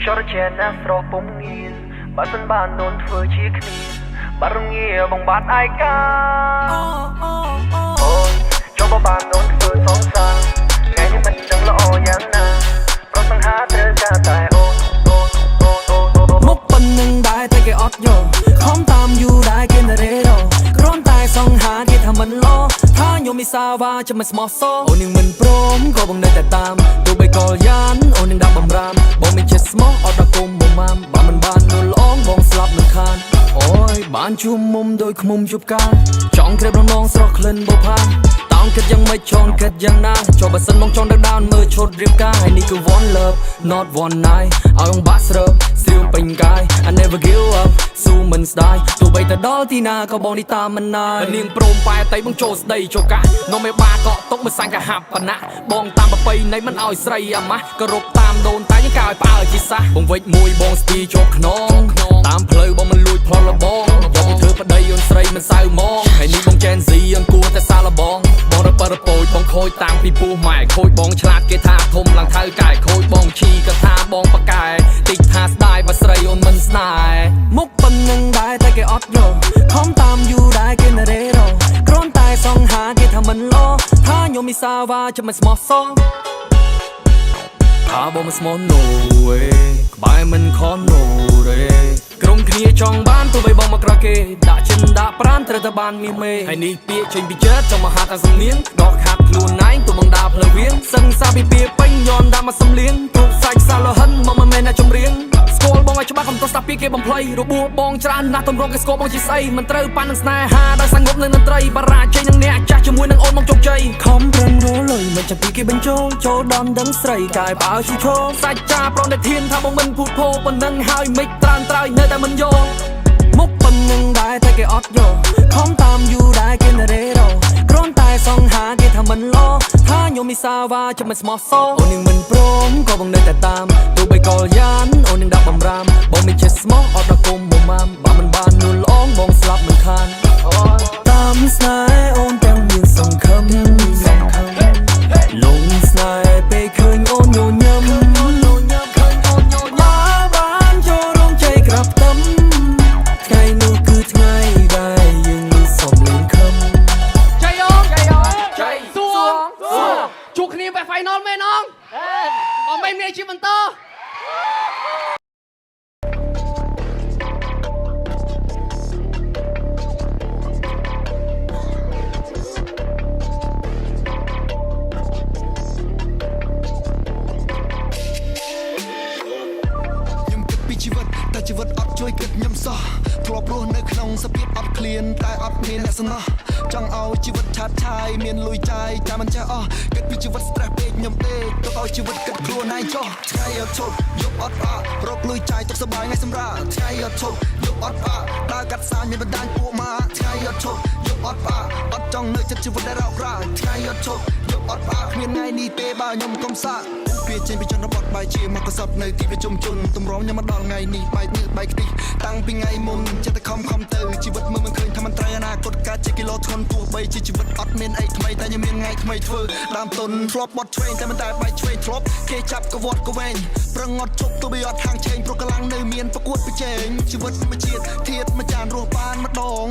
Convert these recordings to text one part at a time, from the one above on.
ខ្យល់ជាណាស្រស់ពុំងារបើសិនបានអូនធ្វើជាគ្នាបាត់រងាបងបាត់ឯកាអូនចុះបើបានអូនធ្វើសងសាថ្ងៃនេះមិនដឹងល្អយ៉ាងណាប្រសង្ហាត្រូវការតែអូនអូនអូនអូនអូន មុខប៉ុណ្្នឹងដែរតែគេអត់យកខំតាមយូរដែរគេនរេរគ្រាន់តែសង្ហាគេថាមិនល្អថាខ្ញុំមីសាវ៉ាចាំមិនស្មោះសរអូននឹងមិនព្រមក៏បងនៅតែតាមទោះបីកលយ៉ានអូននឹងដាក់បំរាមបងមិនចេះស្មោះអត់ដល់គុំមុំម៉ាំបើមិនបាននួនល្អងបងស្លាប់មិនខានអូយបានជួបមុំដោយខ្មុំជប់កាចង់ក្រេបរនងស្រស់ក្លិនបុផាតោងគិតយ៉ាងម៉េចចង់គិតយ៉ាងណាចុះបើសិនបងចង់ទៅដោនមើលឈុតរៀបការហើយនេះគឺ one love, not one night ឲ្យអង្គបាក់ស្រើបស្រាវពេញកាយ I never give up ស៊ូមិនស្ដាយទោះបីទៅដល់ទីណាក៏បងនេះតាមមិនណាយនាងព្រមប៉ែតៃបងចូលស្ដីចូលកានំឯបាកក់ទុកមិនសាញ់កហាប់បណៈបងតាមប្រពៃណីមិនឲ្យស្រីអាម៉ាស់ក៏រົບតាមដូនតែយើងកោយផ្អើជាសះបងវិចមួយបងស្ទីជាប់ខ្នងតាមផ្លូវបងមិនលួចផ្លត់លបងយកទៅធ្វើប្តីអូនស្រីមិនសៅមកហើយនេះបង Gen Z អូនគួរតែសាឡបងបងរប៉រពោចបងខូចតាំងពីពោះម៉ែខូចបងឆ្លាតគេថាធំឡើងថៅកែខូចបងឈីក៏ថាបងប៉កែតិចថាស្ដាយបើស្រីអូនមិនស្នេហ៍មុខប៉ុណ្្នឹងដែរតែគេអត់យកខំតាមយូរដែរគេនរេរគ្រាន់តែសង្ហាគេថាមិនល្អថាខ្ញុំមីសាវ៉ាចាំមិនស្មោះសរថាបងមិនស្មោះ no way ក្បែរមិនខំ no រេក្រុមគ្នាចង់បានទោះបីបងមកក្រគេដាក់ចិនដាក់ប្រានត្រូវតែបានមាសមេហើយនេះពាក្យចេញពីចិត្តចង់មកហាតាសំនៀងដកខាត់ខ្លួនឯងទោះបងដើរផ្លូវវៀងសឹងសាពីពីពេញញន់ដាក់មកសំលៀងទូកសាច់សាលោហិនមកមិនមែនអ្នកចម្រៀងស្គាល់បងឲ្យច្បាស់កុំទោះស្ដាប់ពីគេបំភ្លៃរបួសបងច្រើនណាស់តម្រងគេស្គាល់បងជាស្អីមិនត្រូវប៉ាន់នឹងស្នេហាដោយសារងប់នឹងតន្ត្រីបារាជ័យនឹងអ្នកចាស់ជាមួយនឹងអូនមកជោគជ័យខំប្រឹងរលុយមិនចាំពីគេបញ្ចូលចូលដំដឹងស្រីកាយបើឈូឈោសាច់ចាប្រណិធានថាបងមិនភូតភោប៉ុណ្ណឹងហើយមិនត្រើនត្រើយនៅតែមិនយកមុខប៉ុណ្្នឹងដែរតែគេអត់យកខំតាមយូរដែរគេនរេរគ្រាន់តែសង្ហាគេថាមិនល្អថាខ្ញុំមីសាវ៉ាចាំមិនស្មោះសរអូននឹងមិនព្រមក៏បងនៅតែតាមទោះបីកលយ៉ានអូននឹងដាក់បំរាមបងមិនចេះស្មោះអត់ដល់គុំមុំម៉ាំបើមិនបាននួនល្អងបងស្លាប់មិនខានតាមស្នេហ៍អូនទាំងមានសង្ឃឹមលងស្នេហ៍ពេលឃើញអូនញញឹមបើបានចូលរោងជ័យក្រាប់ទឹមថ្ងៃនោះគឺថ្ងៃដែលយើងលឺសំលេងខឹម ជ័យអូនជ័យអូនជ័យសួងសួងជួបគ្នាវគ្គ final មែនអងអមមិនមានជាបន្ត ខ្ញុំគិតពីជីវិតតែជីវិតអត់ជួយគិតខ្ញុំសោះធ្លាប់រស់នៅក្នុងសភាពអត់ឃ្លានតែអត់មានអ្នកសំណោះចង់ឲ្យជីវិតឆាតឆាយមានលុយចាយចាំមិនចេះអស់គិតពីជីវិត stress ពេកខ្ញុំដេកទុកឲ្យជីវិតគិតខ្លួនឯងចុះថ្ងៃអត់ឈប់យប់អត់ផ្អាករកលុយចាយទុកសប្បាយថ្ងៃសម្រាប់ថ្ងៃអត់ឈប់យប់អត់ផ្អាកដើរកាត់សាមានបណ្ដាញពួកម៉ាថ្ងៃអត់ឈប់យប់អត់ផ្អាកអត់ចង់នៅចិត្តជីវិតដែលរោគរាថ្ងៃអត់ឈប់យប់អត់ផ្អាកគ្មានថ្ងៃនេះទេបើខ្ញុំកុំសាក វាចេញពីជនបទបែរជាមកកសត់នៅទីប្រជុំជនទម្រាំខ្ញុំមកដល់ថ្ងៃនេះបែកញើសបែកខ្ទិះតាំងពីថ្ងៃមុនចិត្តតែខំខំទៅជីវិតមើលមិនឃើញថាมันត្រូវអនាគតកើតជាគីឡូធ្ងន់ទោះបីជាជីវិតអត់មានអីថ្មីតែខ្ញុំមានថ្ងៃថ្មីធ្វើដើមទុនធ្លាប់បត់ឆ្វេងតែមិនតែបែកឆ្វេងធ្លាប់គេចាប់កវត្តកវែងប្រឹងអត់ជប់ទោះបីអត់ហាងឆេងព្រោះកម្លាំងនៅមានប្រកួតប្រជែងជីវិតមួយជាតិធៀបមួយចានរស់បានម្ដង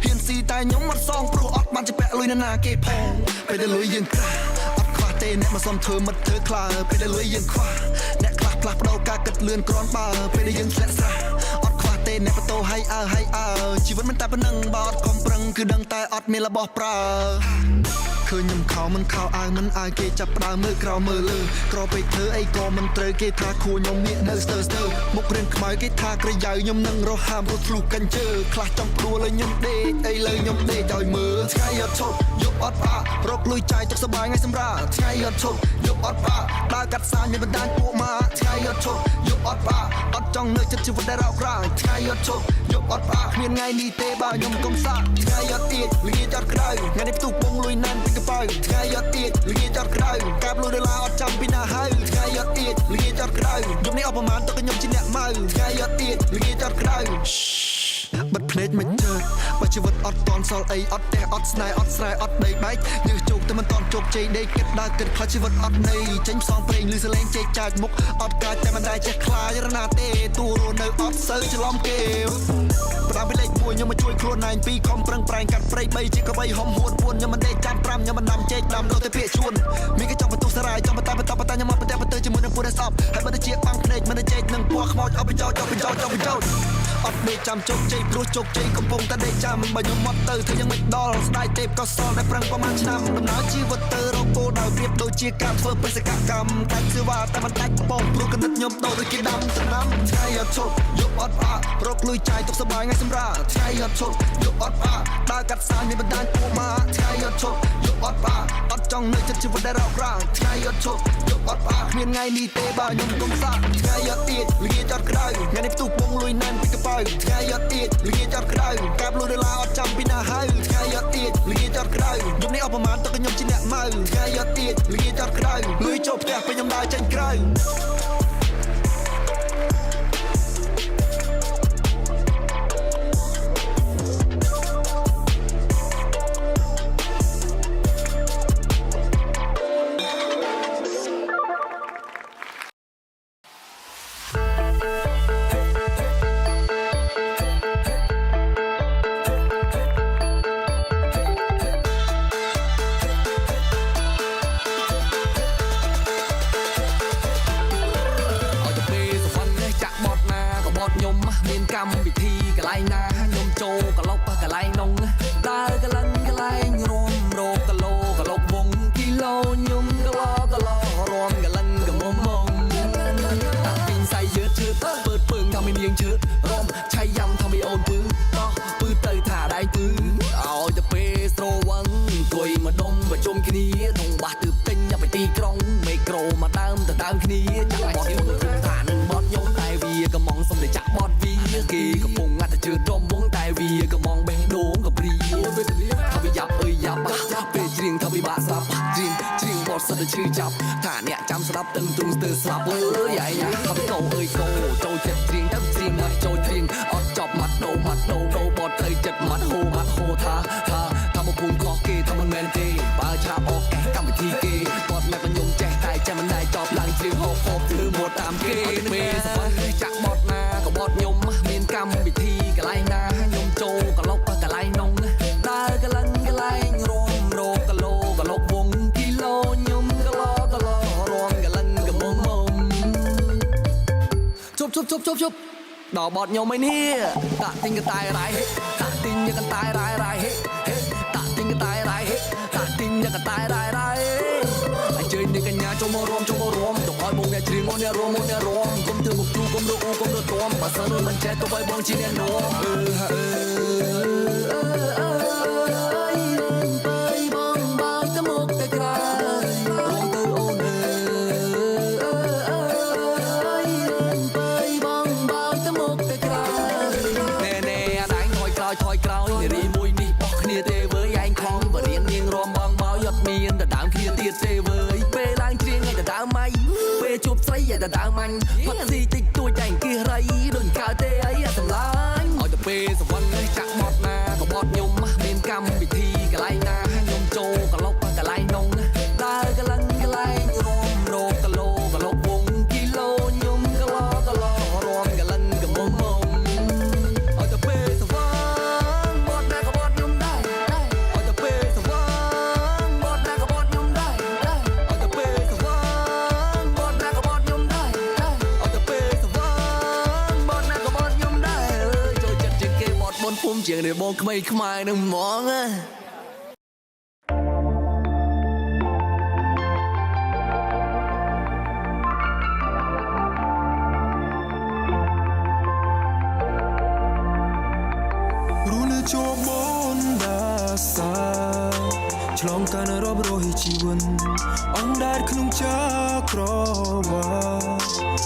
ហ៊ានស៊ីតែខ្ញុំអត់សងព្រោះអត់បានជពាក់លុយនរណាគេផងពេលដែលលុយយើងក្រាស់អត់ខ្វះទេអ្នកមកសុំធ្វើមិត្តធ្វើខ្លាពេលដែលលុយយើងខ្វះអ្នកខ្លះផ្លាស់ប្ដូរការគិតលឿនគ្រាន់បើពេលដែលយើងធ្លាក់ស្រះអត់ខ្វះទេអ្នកបន្ទោឲ្យអើឲ្យអើជីវិតមិនតែប៉ុណ្ណឹងបើអត់ខំប្រឹងគឺដឹងតែអត់មានរបស់ប្រើឃើញខ្ញុំខោមិនខោអាវមិនអាវគេចាប់ផ្ដើមមើលក្រោមមើលលើក្រពេកធ្វើអីក៏មិនត្រូវគេថាខួរខ្ញុំនេះនៅស្ទើស្ទើមុខរៀនខ្មៅគេថាក្រយ៉ៅខ្ញុំនឹងរហាមរត់ធ្លុះកញ្ជើខ្លះចង់ព្រួលឲ្យខ្ញុំដេកអីលើខ្ញុំដេកឲ្យមើលថ្ងៃអត់ឈប់យប់អត់ផ្អាករកលុយចាយទុកសប្បាយថ្ងៃសម្រាប់ថ្ងៃអត់ឈប់យប់អត់ផ្អាកដើរកាត់សាមានបណ្ដាញពួកម៉ាថ្ងៃអត់ឈប់យប់អត់ផ្អាកអត់ចង់នៅចិត្តជីវិតដែលរោគរាថ្ងៃអត់ឈប់យប់អត់ផ្អាកគ្មានថ្ងៃនេះទេបើខ្ញុំកុំសាកថ្ងៃអត់ទៀតល្ងាចអត់ក្តៅថ្ងៃនេះផ្ទុះពងលុយណែនពីកប៉ៅថ្ងៃអត់ទៀតល្ងាចអត់ក្តៅកាបលុយដុល្លារអត់ចាំពីណាហៅថ្ងៃអត់ទៀតល្ងាចអត់ក្តៅយប់នេះអត់ប្រមាណទុកឲ្យខ្ញុំជាអ្នកម៉ៅថ្ងៃអត់ទៀតល្ងាចអត់ក្តៅបិទភ្នែកមិនជើបើជីវិតអត់តន់សល់អីអត់ផ្ទះអត់ស្នេហ៍អត់ស្រែអត់ដីបែកញើសជោគតែមិនតន់ជោគជ័យដេកគិតដើរគិតខ្លាចជីវិតអត់ន័យចេញផ្សងព្រេងឬសលេងជែកចាចមុខអត់កាចតែមិនដែលចេះខ្លាច ទេទូរស់នៅអត់សូវច្រឡំគេផ្ដើមពីលេខ1ខ្ញុំមកជួយខ្លួនឯងពីរខំប្រឹងប្រែងកាត់ព្រៃ3ជាកវីហំហួន4ខ្ញុំមិនដេកចាំ5ខ្ញុំមិនដាំចេកដាំលោទៅពាក្យជួនមានគេចង់បន្ទុះសារាយចង់បន្តបន្តបន្តខ្ញុំមកប្រទេសប្រទៅជាមួយនឹងពួកដែលស្អប់ហើយបើទៅជាបាំងភ្នែកមិនទៅចេកនឹងពណ៌ខ្មោចអត់បញ្ចោចអត់បញ្ចោចអត់បញ្ចោចអត់ដេកចាំជោគជ័យព្រោះជោគជ័យកំពុងតែដេកចាំបើខ្ញុំមកទៅធ្វើយ៉ាងម៉េចដល់ស្ដាយទេពកោសលដែលប្រឹងប្រហែលឆ្នាំដំណើរជីវិតទៅរកគោលដៅប្រៀបដូចជាការធ្វើបេសកកម្មដាច់សេវាតែមិនដាច់បងព្រោះកណិតខ្ញុំដោដូចគេដាំដំណាំថ្ងៃអត់ឈប់យប់អត់ផ្អាករកលុយចាយទុកសបាយថ្ងៃសម្រាថ្ងៃអត់ឈប់យប់អត់ផ្អាកដើរកាត់សាមានបណ្ដាញពួកម៉ាថ្ងៃអត់ឈប់យប់អត់ផ្អាកអត់ចង់នៅចិត្តជីវិតដែលរោគរាងថ្ងៃអត់ឈប់យប់អត់ផ្អាកគ្មានថ្ងៃនេះទេបើខ្ញុំគុំសាកថ្ងៃអត់ទៀតល្ងាចអត់ក្តៅថ្ងៃនេះផ្ទុះពងលុយណែនពីកប៉ៅថ្ងៃអត់ទៀតល្ងាចអត់ក្តៅកាបលុយដុល្លារអត់ចាំពីណាហៅថ្ងៃអត់ទៀតល្ងាចអត់ក្តៅយប់នេះអត់ប្រមាណតើខ្ញុំជាអ្នកម៉ៅថ្ងៃអត់ទៀតល្ងាចអត់ក្តៅលុយចូលផ្ទះពេលខ្ញុំដើរចេញក្រៅ ឲ្យទៅពេលសវណ្ណនេះចាក់បត់ណាក៏បត់ខ្ញុំមានកម្មវិធីកន្លែងណាខ្ញុំចូលក្លុកកន្លែងនងដើរកលិនកន្លែងរំរកគីឡូក្លុកវងគីឡូខ្ញុំក្លោក្លោរំកលិនកមុំមុំតាក់ពីងសៃយឺតជឿពើតពើងថាមាននាងជឿរំឆៃយ៉ាំថាមានអូនពឺតោះពឺទៅថាដៃពឺឲ្យទៅពេលស្រវឹងអង្គុយមកដុំប្រជុំគ្នាក្នុងបាសទើបទិញទៅទីក្រុងមេក្រូមកដើមទៅដើមគ្នាចាក់បត់ខ្ញុំគុំថានឹងបត់ខ្ញុំតែវាកំងសុំតែចាក់បត់វាគេកំពុងអត់ជឿដុំវងតែវាកំងបេះដូងក៏ព្រាថាវាយ៉ាប់អើយយ៉ាប់ពេលច្រៀងថាវាបាក់ស្លាប់ច្រៀងច្រៀងបត់សិតតែឈឺចាប់ថាអ្នកចាំស្ដាប់ទឹងទ្រូងស្ទើស្លាប់អើយអាយ៉ាថាវាកោអើយកោចូលចិត្តច្រៀងទៅច្រៀងមកចូលច្រៀងអត់ចប់ម៉ាត់ដូម៉ាត់ដូដូបត់ទៅចិត្តម៉ាត់ហូម៉ាត់ហូថាថាថាមកភូមិខុសគេថាមិនមែនទេបើឆាប់អស់កេះកម្មវិធីគេបត់មកខ្ញុំចេះតែចេះមិនដែរចប់ឡើងច្រៀងហូបហូបធ្វើមកតាមគេពេលសវណ្ណចាក់បត់ណាក៏បត់ខ្ញុំមានកម្មវិធីកន្លែងណាខ្ញុំចូលក្លុកកន្លែងនងដើរកលិនកន្លែងរំរកគីឡូក្លុកវងគីឡូខ្ញុំក្លោក្លោរំកលិនកមុំមុំ ជប់ជប់ជប់ជប់ជប់ដល់បត់ខ្ញុំឯនេះតាក់ទិញកតែរ៉ៃហេតាក់ទិញកតែរ៉ៃរ៉ៃហេហេតាក់ទិញកតែរ៉ៃហេតាក់ទិញកតែរ៉ៃរ៉ៃអញ្ជើញនាងកញ្ញាចូលមករួមចូលមករួមទុកឲ្យបងអ្នកច្រៀងមកអ្នករួមមកអ្នករួមកុំធ្វើមុខទូកុំរអ៊ូកុំរទាំបើសិនមិនចេះទុកឲ្យបងជាអ្នកនាំអឺហាអឺអឺអើយបើបងបើទៅមុខទៅក្រោយរួមទៅអូនអើអើអើយបើបងបើទៅមុខទៅក្រោយណែណែអាដាញ់ថយក្រោយថយក្រោយនារីមួយនេះបោះគ្នាទេវើយឯងខំបរៀននាងរំបងមកយត់មានដដើមគ្នាទៀតទេវើយពេលឡើងច្រៀងឯដដើមម៉ៃពេលជួបស្រីឯដដើមអញផឹកស៊ីតិចតួចឯងគិះរៃដូចកើតទេអីអាសម្លាញ់ឲ្យទៅពេលសវណ្ណនេះចាក់បត់ណាក៏បត់ខ្ញុំមានកម្មវិធីកន្លែងណាខ្ញុំចូលក្លុកកន្លែងនងដើរកលិនកន្លែងរំរកគីឡូក្លុកវងគីឡូខ្ញុំក្លោក្លោរំកលិនកមុំមុំឲ្យទៅពេលសវណ្ណបត់ណាក៏បត់ខ្ញុំដែរឲ្យទៅពេលសវណ្ណបត់ណាក៏បត់ខ្ញុំដែរឲ្យទៅពេលសវណ្ណបត់ណាក៏បត់ខ្ញុំដែរឲ្យទៅពេលសវណ្ណបត់ណាក៏បត់ខ្ញុំដែរអើយចូលចិត្តជាងគេបត់បុនភូមិជាងនេះបងក្មេងខ្មែរនឹងហ្មងណា រស់នៅជាប់បនដាសាឆ្លងកាត់រាប់រយជីវិតអងដែតក្នុងចក្រវាល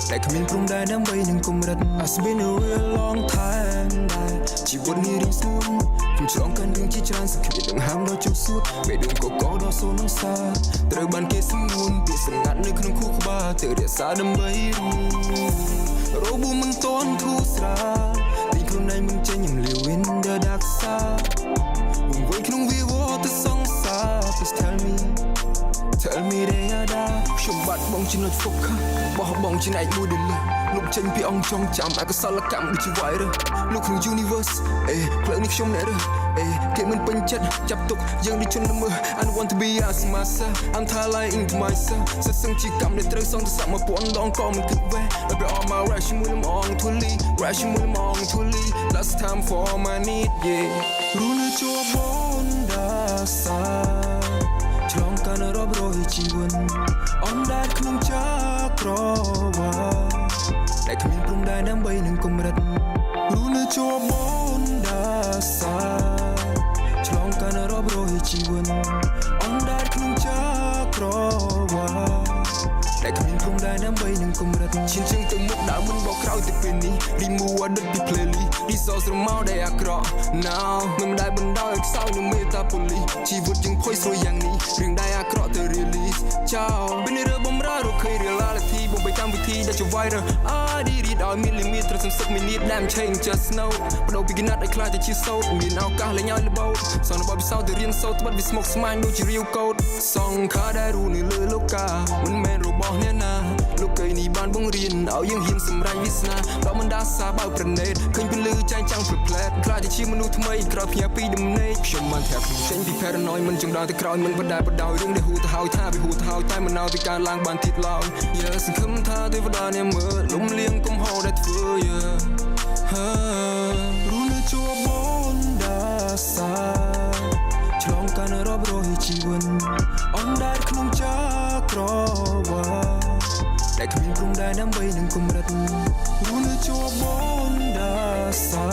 តែគ្មានព្រំដែនដើម្បីនឹងកម្រិត It's been a real long time ដែរជីវិតនេះរៀងស្ងួនខ្ញុំឆ្លងកាត់រឿងជាច្រើនសង្គ្រាមដង្ហើមដល់ជុំសួតបេះដូងកកដល់សូននឹងសាត្រូវបានគេស្ងួនពាក្យសម្ងាត់នៅក្នុងខួរក្បាលទៅរក្សាដើម្បីរស់របួសមិនទាន់ធូរស្រាលទីខ្លួនឯងមិនចេញខ្ញុំ live in the dark side វងវែងក្នុងវាវទៅសង្សារ Please tell me Tell me they are die ខ្ញុំបាត់បង់ចំណុច focus បោះបង់ចំណែកមួយដែលលើស លុបចេញពីអង្គចងចាំអកុសលកម្មដូចជា virus នៅក្នុង universe អេផ្លូវនេះខ្ញុំអ្នករើសអេគេមិនពេញចិត្តចាប់ទុកយើងដូចជនល្មើស I don't want to be as myself, I'm lying to myself សិតសឹងជាកម្មដែលត្រូវសងទៅសាក់មួយពាន់ដងក៏មិនគិតវេះដល់ពេល all my rush ជាមួយលំអងធូលី rush ជាមួយលំអងធូលី Last time for my need, yeah. រស់នៅជាប់បនដាសាឆ្លងកាត់រាប់រយជីវិតអណ្ដែតក្នុងចក្រវាលដែលគ្មានព្រំដែនដើម្បីនឹងកម្រិតរស់នៅជាប់បនដាសាឆ្លងកាត់រាប់រយជីវិតអណ្ដែតក្នុងចក្រវាលដែលគ្មានព្រំដែនដើម្បីនឹងកម្រិតឈានជើងទៅមុខដើរមិនបកក្រោយទៅពេលនេះ remove អតីតពី playlist រីសស្រមោលដែលអាក្រក់ now មិនដែលបណ្ដោយឲ្យខ្សោយនឹងមេតាប៉ូលីសជីវិតយើងផុយស្រួយយ៉ាងនេះរឿងដែលអាក្រក់ទៅ release ចោលពេលនេះរើបំរើរកឃើញ reality បំបីកម្មវិធីដែលជា virus I did it ឲ្យមាន limit ត្រូវសំសឹកមាន need ដែល change just know បដូរពីកណាត់ឲ្យខ្លាចទៅជាសោតមានឱកាសលេងឲ្យរបូតសន្និបាតពិសោធន៍ទៅរៀនសូត្រត្បិតវាស្មុគស្មាញដូចជា real code សង្ខារដែលរស់នៅលើលោកកាមិនមែនរបស់អ្នកណាលោកីនេះបានបង្រៀនឲ្យយើងហ៊ានសម្រេចវាសនាដល់បណ្ដាសាបើកប្រណេតឃើញពលឺចែងចាំងភ្លែតខ្លាចទៅជាមនុស្សថ្មីក្រោយផ្ញើពីដំណេកខ្ញុំបានធាក់ខ្លួនចេញពី paranoid មិនចង់ដើរទៅក្រោយមិនបដែបដោយរឿងដែលហួទៅហើយថាវាហួទៅហើយតែមិនឲ្យទៅការឡើងបានទៀតឡើយ Yeah សង្ឃឹមថាទេវតាអ្នកមើលលំលៀងកំហុសដែលធ្វើ Yeah រស់នៅជាប់បនដាសាឆ្លងកាត់រាប់រយជីវិតអណ្ដែតក្នុងចក្រវាលដែលគ្មានព្រំដែនដើម្បីនឹងកម្រិតរស់នៅជាប់បនដាសា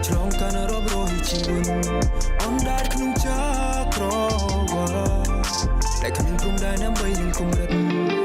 ឆ្លងកាត់រាប់រយជីវិតអណ្ដែតក្នុងចក្រវាលដែលគ្មានព្រំដែនដើម្បីនឹងកម្រិត។